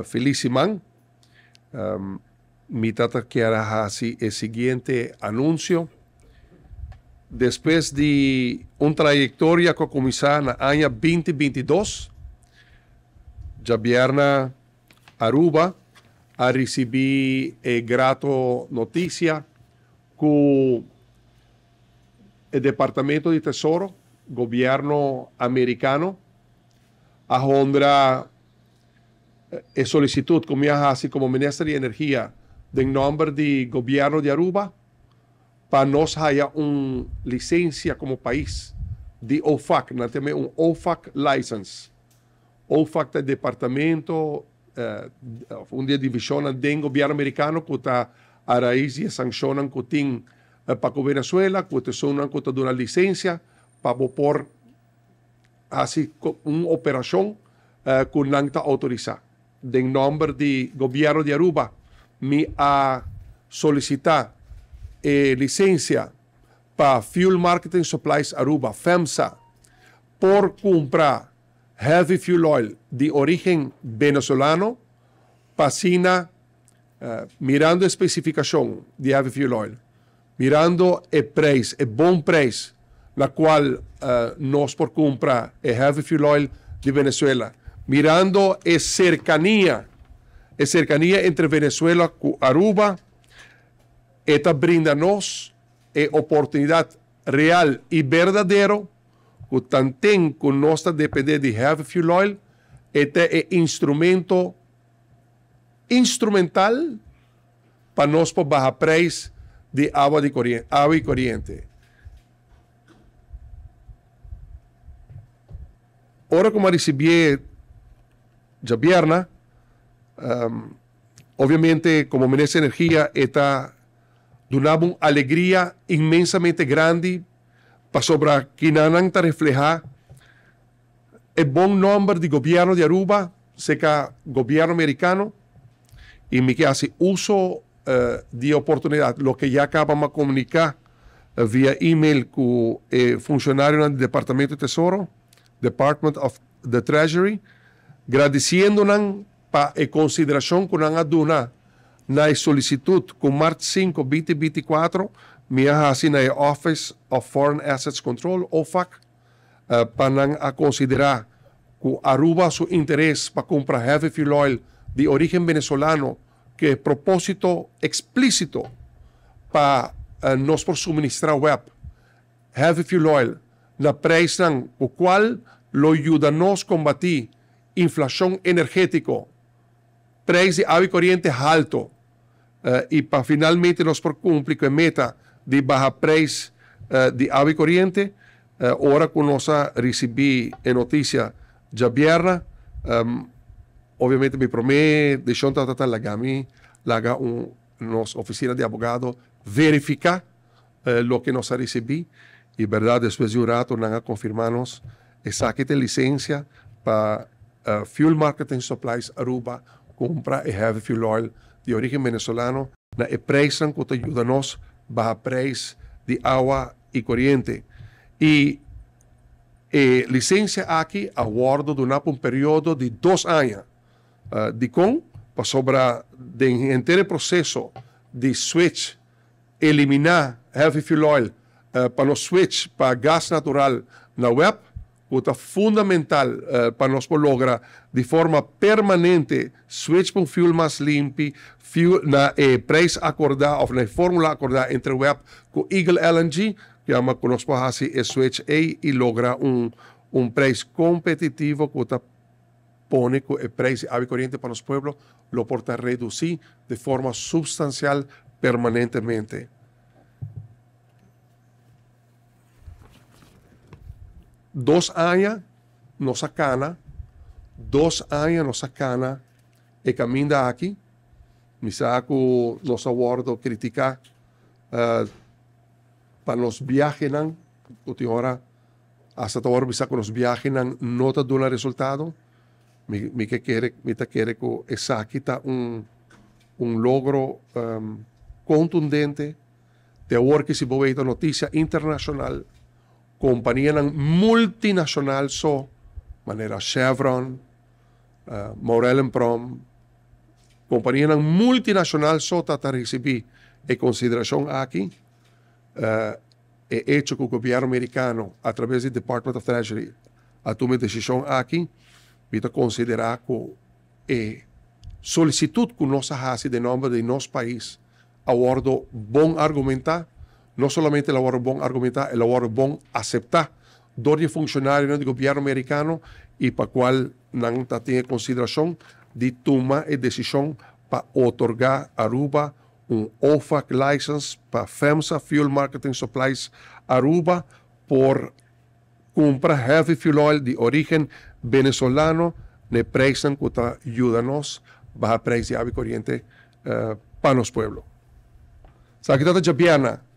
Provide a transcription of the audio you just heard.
Feliz siman. Mi tata kier a haci e siguiente anuncio. Despues di un trayectoria cu a cuminsa na aña binti binti dos, djabierna Aruba a ricibi e grato noticia cu e Departamento di Tesoro, Gobierno Americano, a honra E solicitud cu mi a haci como Minister di Energia den nomber di Gobierno di Aruba pa nos haya un licencia como pais di OFAC, nan ta yama un OFAC license. OFAC ta e departamento of un di e divisionnan den Gobierno Americano cu ta a raiz di e sanccionnan cu tin pa cu Venezuela, cu ta esunnan cu ta duna licencia pa bo por hasi un operashon ku nan ta outorisá. Den nòmber di Gobièrnu di Aruba mi a solisitá e lisensia pa Fuel Marketing Supplies Aruba, FEMSA, por kumpra heavy fuel oil di orígen venezolano pa asina, mirando e spesifikashon di heavy fuel oil, Mirando e prijs, e bon prijs na cual nos por cumpra e heavy fuel oil di Venezuela, mirando e cercania, e cercania entre Venezuela cu Aruba, e ta brinda nos e oportunidad real y berdadero cu tanten cu nos ta depende di heavy fuel oil, e ta e instrumento instrumental pa nos por baha prijs di awa di awa y coriente. Ora cu mi a ricibié djabierna, obviamente como Minister di Energia e ta duna bo un alegria inmensamente grandi pasobra kinanan ta refleha E bon nomber di gobierno di Aruba seca gobierno Mericano y mi ke haci uso di e oportunidad, loke ya caba mi a comunica via email cu e funcionarionan di Departamento di Tesoro, Department of the Treasury, gradiciendo nan pa e consideracion cu nan a duna na e solicitud cu mart sinku, binti binti kuater mi a haci na e Office of Foreign Assets Control, OFAC, pa nan a konsiderá ku Aruba su interes pa kumpra heavy fuel oil di orígen venezolano ku e propósito eksplísito pa nos por suministrá web heavy fuel oil na preisnan ku kual lo yuda nos kombatí inflashon energétiko, preis di awa i koriente halto i pa finalmente nos por kumpli ku e meta di baha preis di awa i koriente. Ora ku nos a risibí e notisia djabièrnè, obviamente mi promé desishon tabata ta laga mi laga un nos ofisina di abogado verifiká loke nos a risibí i bèrdat despues di un rato nan a konfirmá nos esaki ta e lisensia pa Fuel Marketing Supplies Aruba kumpra e heavy fuel oil di origen venezolano na e preisnan ku ta yuda nos baha preis di awa i koriente. I e lisensia aki a wòrdu duná pa un periodo di dos aña. Dikon? Pasobra den henter e proseso di switch eliminá heavy fuel oil pa nos switch pa gas natural na web, ku ta fundamental pa nos por logra di forma permanente switch pa un fuel mas limpi, fuel na e prijs akordá òf na e fórmula akordá entre web ku Eagle LNG, yama ku nos por hasi e switch ei i logra un un prijs kompetitivo ku ta pone ku e prijs di awa i koriente pa nos pueblo lo por ta redusí di forma supstansial permanentemente. Dos aña nos a kana, dos aña nos a kana e kaminda aki. Mi sa ku nos a wòrdu kritiká pa nos biahenan ku tin ora Asta ta wòrdu bisa ku nos biahenan no ta duna resultado. Mi mi ke kere mi ta kere ku esaki ta un un logro kontundente. Te awor ki si bo wei ta notisia internashonal, kompanianan multinashonal so, manera Chevron, Maurel & Prom, kompanianan multinashonal so ta risibí e konsiderashon aki. E hecho ku gobièrnu amerikano a traves di Department of Treasury a tuma e desishon aki, mi ta konsiderá ku e solisitut ku nos a hasi den nòmber di nos pais a wòrdu bon argumentá, no solamente el a wòrdu bon argumentá, el a wòrdu bon aseptá dor di funshonarionan di gobièrnu amerikano i pa kual nan ta tin e konsiderashon di tuma e desishon pa otorgá Aruba un OFAC license pa FEMSA Fuel Marketing Supplies Aruba por kumpra heavy fuel oil di origen venezolano na preisnan ku ta yuda nos baha preis di awa i koriente pa nos pueblo. Esaki ta djabièrnè.